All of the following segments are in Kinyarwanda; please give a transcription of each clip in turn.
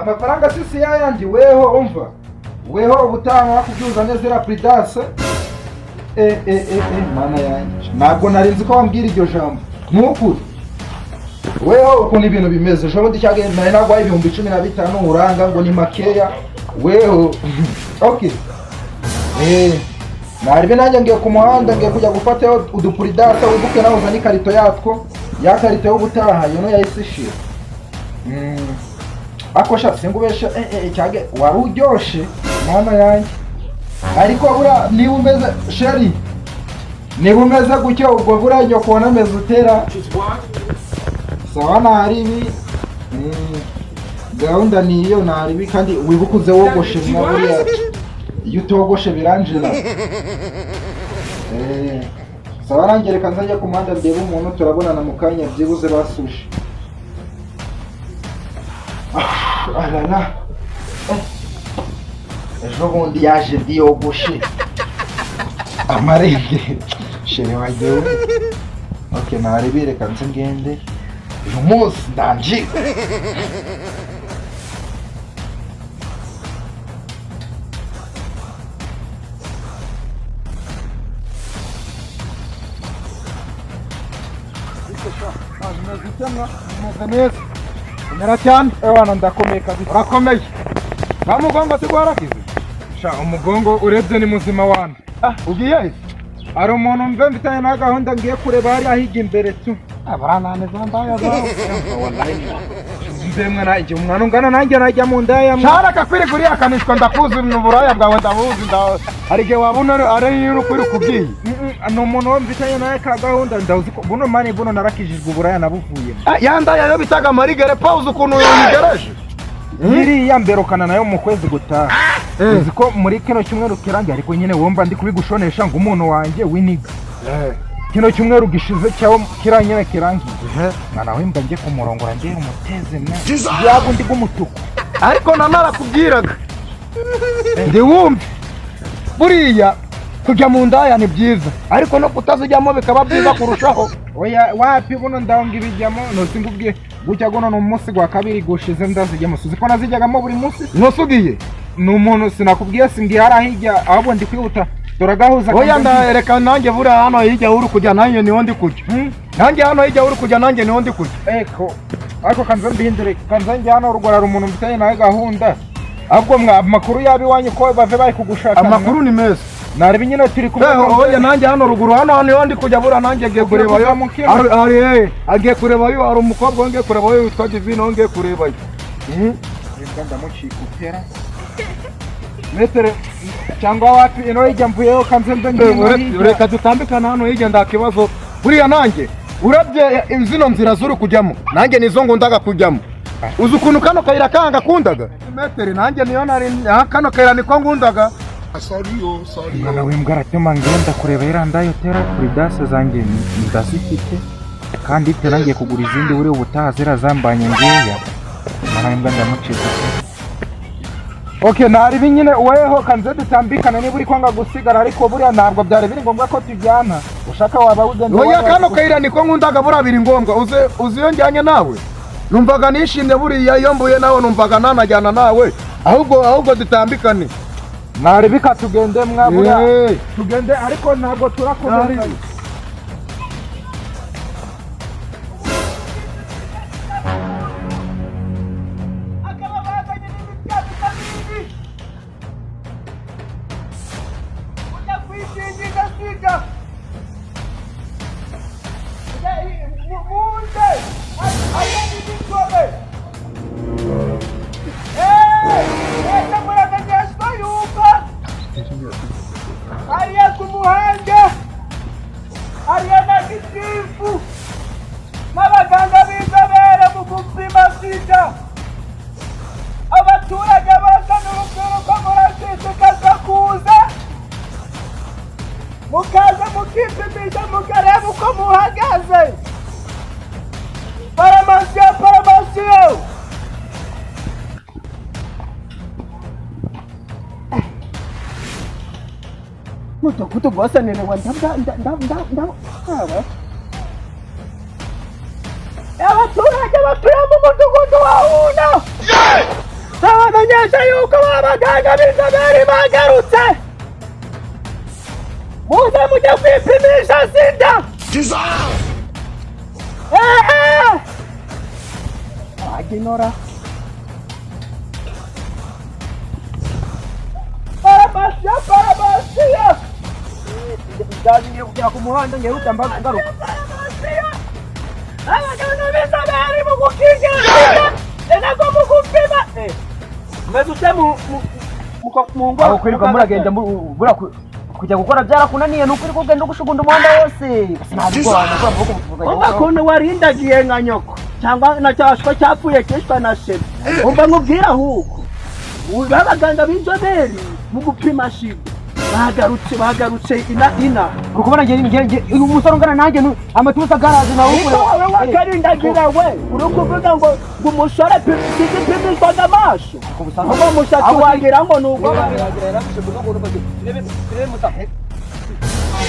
Amafaranga si yayandi. Weho umva, weho ubutaha kubyuza neza iriya Prudence. Eh eh eh eh, mana yanjye, ntabwo nari nzi ko wambwira iryo jambo. Nukuri weho, ukuntu ibintu bimeze, ejo bundi cyangwa nari naguhaye 15,000, uranga ngo ni makeya. Weho okay, naribe nanjye ngiye ku muhanda, ngiye kujya gufatayo udupuridase. Wibuke nawe uzane ikarito yatwo, ya karito yo gutaha, iyo yahise ishira. Ako sha, singubesha, cyage wari uryoshe, mwana yanjye. Ariko buriya niba umeze, chérie, niba umeze gutyo, ubwo buriya nyoko wanameze utera sawa. Ntaribi, gahunda ni iyo. Ntaribi, kandi wibuke uze wogoshe mwa. Buriya iyo utogoshe biranjira. Sawa, nanjye reka nzajya ku muhanda ndebe umuntu. Turabonana mu kanya byibuze basuje. Ah, alala. Ejo bundi yaje ndiyogoshe amarenge, chérie wanjye we. Okay, naribi, reka nze ngende uyu munsi ndanje. Umeze neza, umera cyane. Ewana, ndakomeye kabisa. Urakomeye. Nta mugongo se warakize? Sha, umugongo urebye ni muzima wana. Ah, ugiye he? Hari umuntu mve mfitanye na gahunda, ngiye kureba hariya hirya imbere tu. Abaranane za ndaya zawe. Mbe mwana, igihe umwana ungana nanjye najya mu ndaya mwa? Shara kakwiri kuriyakanishwa, ndakuzi mu buraya bwawe, ndabuzi hari igihe wabona ari n'ukuri kubwiye. Ni umuntu wo mfitanye nawe ka gahunda. Ndazi ko buno mani buno narakijijwe, uburaya nabuvuyemo. Ah, ya ndaya yo bitaga marigere pause, ukuntu uyigereje. Iriya mberukana nayo mu kwezi gutaha. Uzi ko muri kino cyumweru kirangiye, ariko nyine wumva ndi kubigushonesha ngo umuntu wanjye winiga kino cyumweru gishize cyawo kiriya nyine kirangiye, mwana w'imbwa, njye kumurongora, njye umuteze mwa yaba undi bw'umutuku. Ariko nanarakubwiraga ndiwumve, buriya kujya mu ndaya ni byiza, ariko no kutazijyamo bikaba byiza kurushaho. Oya, wapi, buno ndanga ibijyamo. Ntuzi ngubwiye gutya, guno ni umunsi gwa kabiri gushize ndazijyamo. Suzi ko nazijyagamo buri munsi. Ntusugiye? Ni umuntu sinakubwiye, singiye hariya hirya, ahubwo ndi kwihuta turagahuza. Oya, ndareka nanjye buriya hano hirya uri kujya nanjye niho ndi kujya. Nanjye hano hirya uri kujya nanjye niho ndi kujya. Eko, ariko kanze mbihindure, kanze njye hano ruguru hari umuntu mfitanye nawe gahunda. Ahubwo mwa, amakuru yaba iwanyu ko bave bari kugushaka? Amakuru ni meza. Narebe nyine turi kumwe. Eho, oya, nanjye hano ruguru hano niho ndi kujya. Buriya nanjye ngiye kurebayo. Kuzamuka. Agiye kurebayo, hari umukobwa wongeye kurebayo witwa Divine, wongeye kurebayo. Imbwa ndamucika utera metere cyangwa wapi, ino hirya mvuyeyo, kanze mbe ngiye ino hirya. Reka dutambikane hano hirya, nta kibazo. Buriya nanjye urabye zino nzira zuri kujyamo nanjye nizo ngundaga kujyamo. Uzi ukuntu kano kayira kanga kundaga metere, nanjye niyo nari kano kayira niko ngundaga. Mwana w'imbwa aratuma ngenda kureba iriya ndayo tera. Prudence zanjye ndazifite, kandi tera ngiye kugura izindi buri ubutaha, zirazambanye ngeya. Mwana w'imbwa ndamucika pe. Okay, naribi nyine, weho kanze dutambikane niba uri kwanga gusigara, ariko buriya ntabwo byari biri ngombwa ko tujyana. Ushaka waba ugenda. Oya, kano kayira niko nkundaga. Buriya biri ngombwa uze, uzi iyo njyanye nawe numvaga nishimye. Buriya iyo mbuye nawe numvaga nanajyana nawe, ahubwo dutambikane. Naribi, tugende mwa buriya. Eh. Tugende, ariko ntabwo turakomeza. Naribi. Akaba bazanye n'ibitya bibi ujya kwishingiza sida muze azanye n'inzobe. Ese muramenyeshwa yuko hariya ku muhanda hariya na gitifu n'abaganga b'inzobere mu gupima sida, abaturage bose n'urubyiruko murashishikazwa kuza, mukaza mukipimisha mukareba uko muhagaze. Paramasiyo, paramasiyo. Mudugudu rwose nirirwa ndabwa abaturage batuye mu mudugudu wa Huna. Ndabamenyesha yuko abaganga b'inzobere bagarutse. Muze mujye kwipimisha sida. Ehe! Waginora. Paramasiya, paramasiya! Ndagiye kugera ku muhanda ngeruka ngaruka. Paramasiya! Abaganga b'inzobere mu gukingira sida ni nako mu gupima. Umeze ute mu ngo? Aho kwirirwa muragenda bura kujya gukora byarakunaniye, ni ukuri kugenda ugushugunda umuhanda wose. Sinabikora nakora amaboko mu Umva mufuka. Ukuntu warindagiye nka nyoko cyangwa na cyashwa cyapfuye cyishwa na shema. Umva nkubwire, ahubwo abaganga b'inzobere mu gupima sida bagarutse, bagarutse ina ina. Uri kubona nge nge nge uyu musore ungana nanjye amatuza agaraje nawe. Niko wowe wakarindagira, we uri kuvuga ngo umusore sida ipimishwaga amaso, ubwo umushatsi wagira ngo ni uko.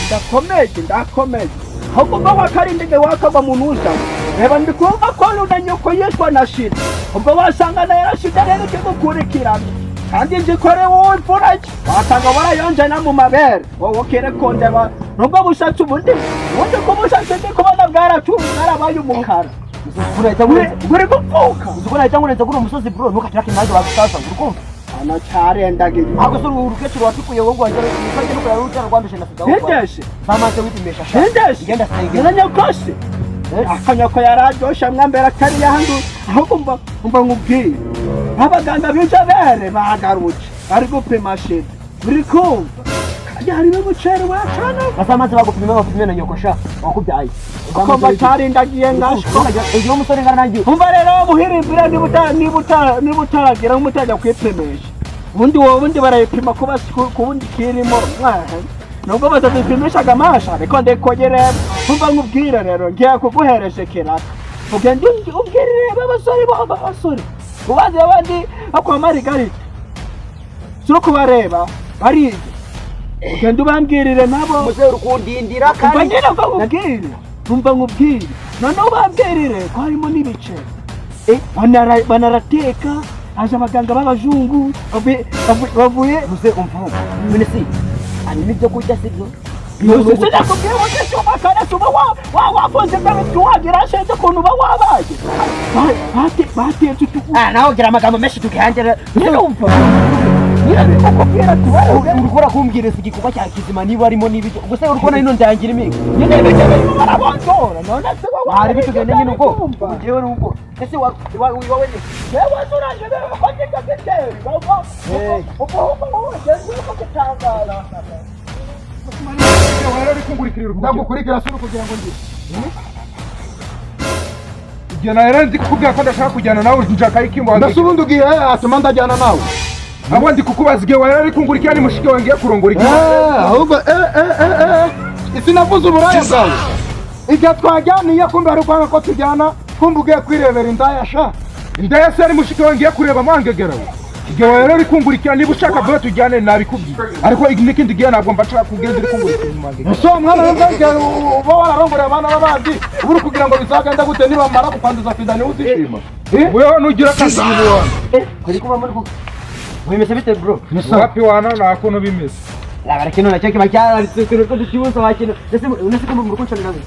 Ndakomeye, ndakomeye. Ahubwo ubwo wakarindagiye wakagwa mu ntuza. Reba, ndi kumva ko na nyoko yishwa na shida, ubwo wasanga nayo yarashida rero ikigukurikirana, kandi nzi ko ari wowe imfura ye, wasanga warayonje no mu mabere. Wowe ukere kundeba nubwo bushatsi, ubundi ko bushatsi ndi kubona bwarabaye umukara, buri gupfuka. Uzi ko nahita nkurenza kuri uwo musozi, bro, ntukatirake nanjye wagusasa, uri kumva? Hano cyarendagiye. Ahubwo se urukecuru watukuye wowe ngo wagere ukajya no kureba urubyaro rwanduje na sida? Hindeshe. Bamaze wipimisha sha. Hindeshe. Ngenda senge. Na nyokose akanyoko yararyoshe mwambere atari yandu. Ahubwo umva nkubwire, abaganga b'inzobere bagarutse bari gupima sida, uri kumva? Kandi harimo umuceri wacana. Basamaze bagupima, bapime na nyoko sha wakubyaye. Ukumva cyarindagiye ngashko. Uyu musore ngana nanjye. Umva rero, muhirimbira, niba utaragira mutajya kwipimisha, ubundi wowe ubundi barayipima kuba ku bundi kirimo mwahe, nubwo batazipimishaga amasha, ariko ndikogere. Umva nkubwire rero, ngiye kuguhereje kiraka, ugende ubwirire abasore bo, abasore ubaze abandi bakwa marigarita turi kubareba bariga, ugende ubambwirire nabo. Muzehe, uri kundindira. Umva. Kandi Nyine umva nkubwire, umva nkubwire, noneho ubambwirire ko harimo n'ibice. Banarateka, haje abaganga b'abazungu bavuye. Muzehe, umva, none se harimo ibyo kurya, sibyo? Sinakubwiye ngo cyuma kandi uba wafunze imbarutso, wagira shenze ukuntu uba wabaye. Batetse utu. Ah, nawe ugira amagambo menshi tukihangira. Nyine umva, nyine ndikukubwira ati Uri kubona kumbwiriza igikorwa cya kizima niba harimo n'ibiryo gusa, uri kubona ino ndangira imigo. Nyine ibiryo birimo barabondora, none se wowe? Hari bitugende nyine ubwo. Kumva. Njyewe n'ubwo ese wa wawe ni Yewe, turaje rero ko njya giteri ubwo ubwo ubwo ugeze uko gitangaza. Ndagukurikira suri kugira ngo ngire. Igihe nari nzi kukubwira ko ndashaka kujyana nawe, nshaka iki ngo Mbese ubundi ugiye he atuma ndajyana nawe? Abo ndi kukubaza, igihe wari uri kungurikira ni mushiki wawe ngiye kurongora iki? Ahubwo isi navuze uburaya bwawe igihe twajyaniye, kumbe hari ukwanga ko tujyana, kumbe ugiye kwirebera indaya sha. Indaya se ari mushiki wawe ngiye kureba mwangegera we? Igihe wari uri kungurikira, niba ushaka vuba tujyane, nabikubwiye, ariko n'ikindi gihe ntabwo mba nshaka kugenda uri kungurikira mwangegera. Ese uwo mwana w'imbwa uba wararongoreye abana b'abandi, uba uri kugira ngo bizagenda gute? Nibamara kukwanduza sida niwe uzishima? Weho nugira akazi wana. Kuri kuba muri ku wemeze bite, bro? Wapi wana, nta kuntu bimeze. Labara kino nacyo kiba cyararitse utuntu tw'udukibuzo wakino. Ndetse ko muri kunshonera ngo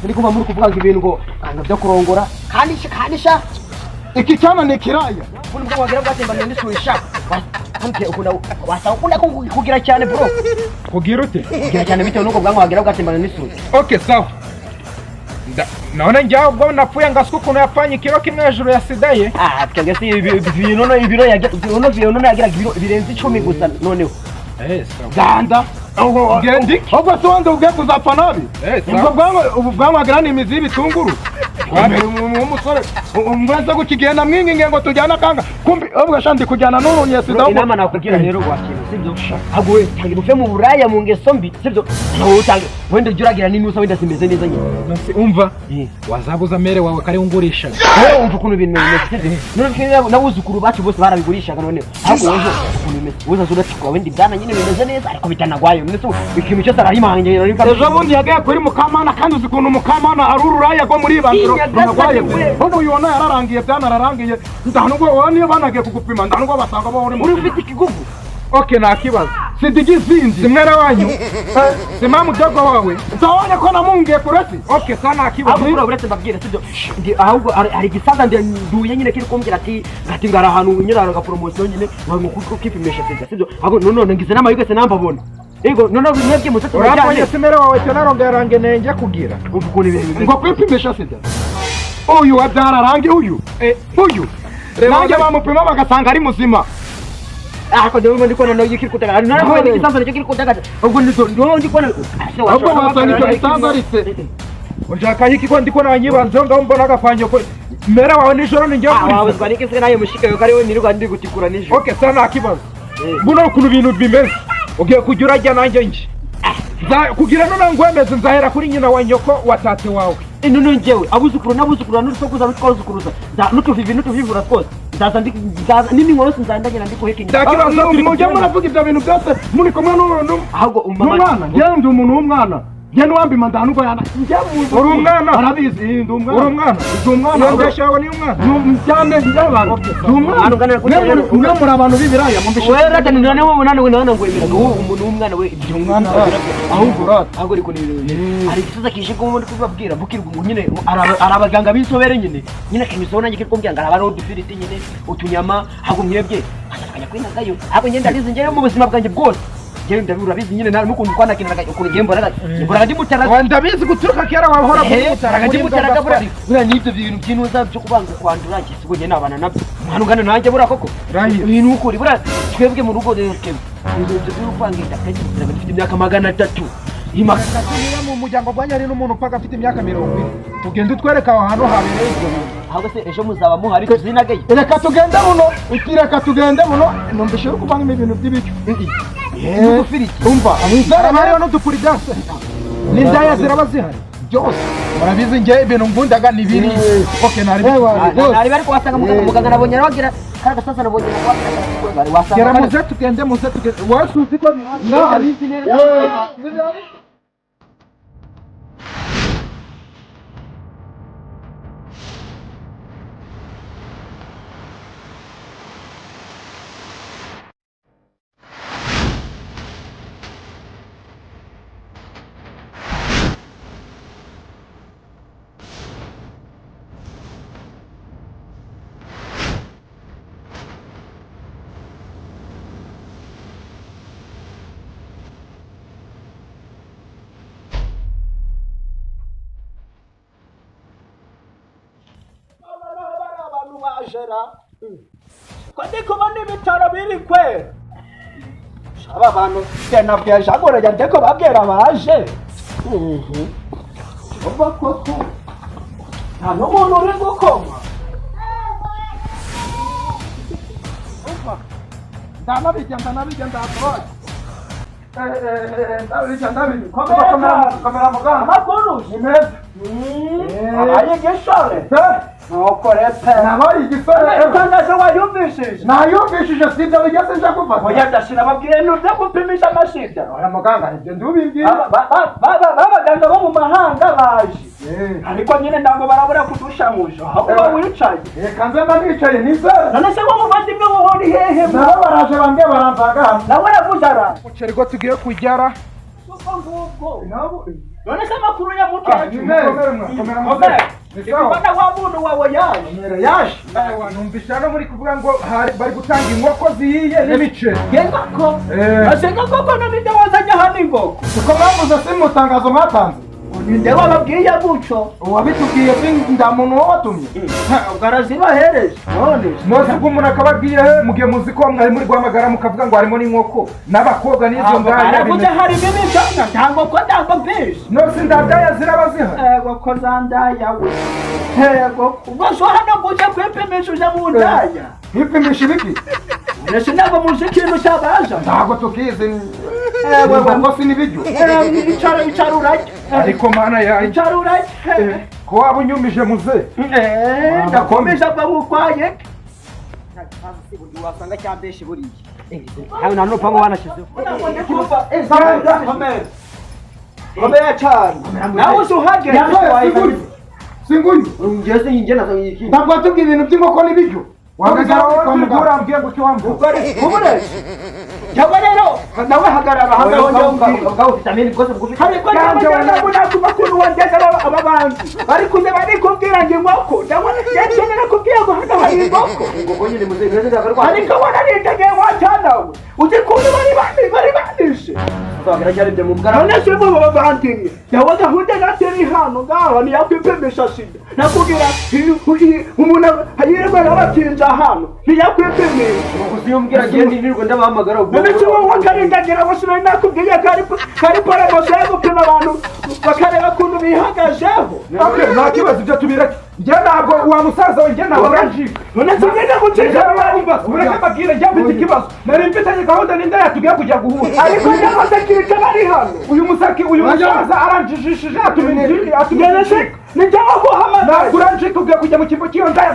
muri kuba muri kuvuga ngo ibintu ngo byo kurongora, kandi sha, kandi sha. Iki cyana ni ikiraya. Ubundi bwo wagira bwatembanye n'isuri sha. Ntuke ukunda wasanga ukunda kugira cyane, bro. Kugira ute? Kugira cyane bitewe n'uko bwanwa wagira bwatembanye n'isuri. Okay, sawa. None njyaho ubwo napfuye ngaswa ukuntu yapfanye ikiro kimwe hejuru ya sida ye. Ah, twebwe si ibintu no ibiro yagira no ibiro no yagiraga ibiro birenze 10 gusa noneho. Eh, sawa. Ganda. Ngende iki? Ahubwo se wenda ugiye kuzapfa nabi. Eh, Ubwo sawa. bwanwa, ubu bwanwa wagira ni imizi y'ibitunguru. Umusore umwanza gukigenda mwinginge ngo tujyane akanga, kumbi ahubwo sha ndi kujyana n'urunye sida ahubwo. Inama nakugira rero wakintu, sibyo? Ahubwo we tangira uve mu buraya, mu ngeso mbi, sibyo? Nawe utange wenda ujye uragira n'inusa wenda zimeze neza nyine. Nonse umva, wazabuza mere wawe kare ungurishaga. Wowe wumva ukuntu ibintu bimeze, sibyo? None n'abuzukuru bacu bose barabigurishaga. Noneho ahubwo wowe ukuntu bimeze, wowe uzaza uracukura wenda ibyana nyine bimeze neza ariko bitanagwaye. None se ikintu cyose arahimangira? Ejo bundi yagiye kuri Mukamana, kandi uzi ukuntu Mukamana ari ururaya rwo muri Ibambiro. Nyagasani we ubu yona yararangiye byanararangiye ndanubwo wowe niyo banagiye kugupima ndanubwo basanga bo uri uri ufite ikigugu. Okay, nta kibazo. Sidigi zindi Simwera wanyu simamu mdogo wawe nzabonye ko namungiye kureti. Okay, sana nta kibazo. Ahubwo uretse mbabwira sibyo ndi ahubwo hari igisaza nduye nyine kiri kumbwira ati ngati ngara ahantu nyine hari agaporomosiyo nyine ngo kwipimisha sida sibyo ahubwo none ngize n'amahirwe se nambabona. Ego none mwebwe muze Urabonye tubajyane simera wawe cyo narongerange nenge kugira umva ukuntu ibihe bimeze. Ngo kwipimisha sida uyu wabyararangiye uyu uyu nanjye bamupima bagasanga ari muzima. Ariko ndabona ndi kubona nayo kiri kutagaza narabonye igisaza nacyo kiri kutagaza ubwo ndabona ndi kubona Ahubwo wasanga icyo gisaza aritse unshaka iki ko ndiko nanyibanzeho ngaho mbona agapanyo ko mera wawe nijoro ninjye wabuzwa n'iki se nayo mushika yo kariwe nirirwa ndi gutikura nijoro. Okay, sana nta kibazo. Buno ukuntu ibintu bimeze ugiye kujya urajya nanjye nje kugira none ngwemeze nzahera kuri nyina wa nyoko wa tate wawe. None njyewe abuzukuru n'abuzukuru n'urusokuza n'utwazukuruza n'utuvivi n'utuvivura twose ndaza ndaza n'iminwa yose nzandagera ndi guhekenya. Nta kibazo. Mujya muravuga ibyo bintu byose muri kumwe ahubwo n'umwana. Njyewe ndi umuntu w'umwana njye n'uwambima ndanubwo yana Uri umwana? Arabizi ndi umwana. Uri umwana? Ndi umwana. Iyo ndeshyo yawe ni umwana? Cyane y'abantu ndi umwana. Mwe muri abantu b'ibiraya mumbishe. Wewe rata ni nane wowe nane nane ngwemera ngo umuntu w'umwana we ibyo umwana ahubwo ahubwo ariko ni hari igisaza kije ko muri kubabwira bukirwa nyine ari abaganga b'inzobere nyine nyine kemiso nanjye kiri kumbwira ngo araba udufiriti nyine utunyama ahubwo mwebwe akanya kwinagayo ahubwo ngenda ndabizi njyewe mu buzima bwanjye bwose njyewe ndabura nyine nta n'ukuntu twanakinanaga ukuntu njyewe mbonaga ndi mutaraga. Ndabizi guturuka kera wahora mutaraga ndi mutaraga buriya n'ibyo bintu by'intuza byo kubanza kwandura njye sibwo njye nabana nabyo mwana ungana nanjye buriya koko ibintu ukuri buriya twebwe mu rugo rero twebwe ibyo byo kwanga inda kenshi dufite imyaka 300. Niba mu muryango gwanyu hari n'umuntu upfaga afite imyaka 40 tugende utwereka aho hantu habereye ibyo bintu. Ahubwo se ejo muzaba muhari tuzinageye. Reka tugende buno reka tugende buno numvise uri kuvangamo ibintu by'ibiryo n'udufiriti. Umva hariho n'udupuridanse n'indaya ziraba zihari byose murabizi njye ibintu nkundaga ni biri. Okay, nari nari ariko wasanga muganga nabonye arabagira kara gasaza nabonye wasanga gera muze tugende muze tugende wowe suzi ko ndabizi neza. Ko ndi kubona ibitaro biri kwera aba bantu nabwiye jagorajya ndeko babwira baje uba koko nta n'umuntu uri gukoma. Ndanabijya ndanabijya ndatabaye ndabijya ndabijya komera muganga amakuru ni meza abaye igisore nuko rete nabaye igisore itangazo wayumvishije nayumvishije sida bigeze nje gufata oya ndashira babwire ntuze gupimisha amasida. Oya muganga ibyo ndubimbwira Babaganga bo mu mahanga baje ariko nyine ntabwo barabura kudushamusha aho uba wicaye. Reka nze mba nicaye nizere. None se wo muvandimwe wowe uri hehe? Nabo baraje bambwiye baransanga hano nawe aravuze araje umuceri go tugiye kujyara ubwo ngubwo. None se amakuru ya mukecuru komera ndikubona wa muntu wawe yaje yaje numvise hano muri kuvuga ngo bari gutanga inkoko zihiye n'imiceri. Ngengako asenga koko none wazanye hano inkoko siko mwavuze si mu itangazo mwatanze ninde wababwiye gutyo? Uwabitubwiye si nda muntu wabatumye ubwo arazibahereje none muzi ubwo umuntu akababwiye mugiye muzi ko mwari muri guhamagara mukavuga ngo harimo n'inkoko n'abakobwa n'izo ndaya. Aravuze harimo imicanga nta nkoko ntabwo mbizi. Nose ndadaya ziraba zihari? Ego ko za ndaya we ego ubwo so hano ngo kwipimisha uje mu ndaya Kwipimisha ibiki? Ese ntabwo muzi ikintu cyabaza? Ntabwo tukizi. Ngo si n'ibiryo. Icara icara urajye. Ariko mana yanjye. Icara urajye. Ko waba unyumije muze. Ndakomeje mba nkukwaye. Wasanga cyambeshe buriya. Hayo nta n'urupangu banashyizeho. Komera. Komera cyane. Nawe uzi uhageze. Singuyu. Njye se njye nazanye iki? Ntabwo watubwiye ibintu by'inkoko n'ibiryo. Wamugara Kwa wowe muganga. urambwiye ngo icyo wambwiye. Ubureshi cyangwa rero nawe hagarara ahangaha njyewe umbwire. Bwawe vitamini bwose bwufite. Ariko njyewe ntabwo nakuva ukuntu wangeze aba bantu bari kuza bari kubwira ngo inkoko, ndabona ndetse narakubwiye ngo hano hari inkoko. Ngo nyine muzehe neza ntabwo ari Ariko wanarindagiye wacanawe, uzi ukuntu bari banishe. Twagira mu bwara. None se bo bavandimwe, yawe gahunda nateri hano ngaho ni yakwipimisha sida, nakubwira umuntu yirirwa abatinza hano ntiyakwipimisha. Uziyumbwira ngende nirwo ndabahamagara ubwo. None se wowe wakarindagira ngo sinari nakubwiye ko ari poromosiyo yo gupima abantu bakareba ukuntu bihagazeho? Okay, nta kibazo, ibyo tubireke. Njye ntabwo wa musaza we, njye ntabwo uranjika. None se ngende gucisha? Ureke mbabwire, njye mfite ikibazo. Nari mfitanye gahunda n'inda yatugiye kujya guhura. Ariko n'abasekirite bari hano. Uyu musaki, uyu musaza aranjijishije, atuma None atuma se ni njye waguhamagaye? Ntabwo uranjika, ugiye kujya mu cyimbo cy'iyo ndaya.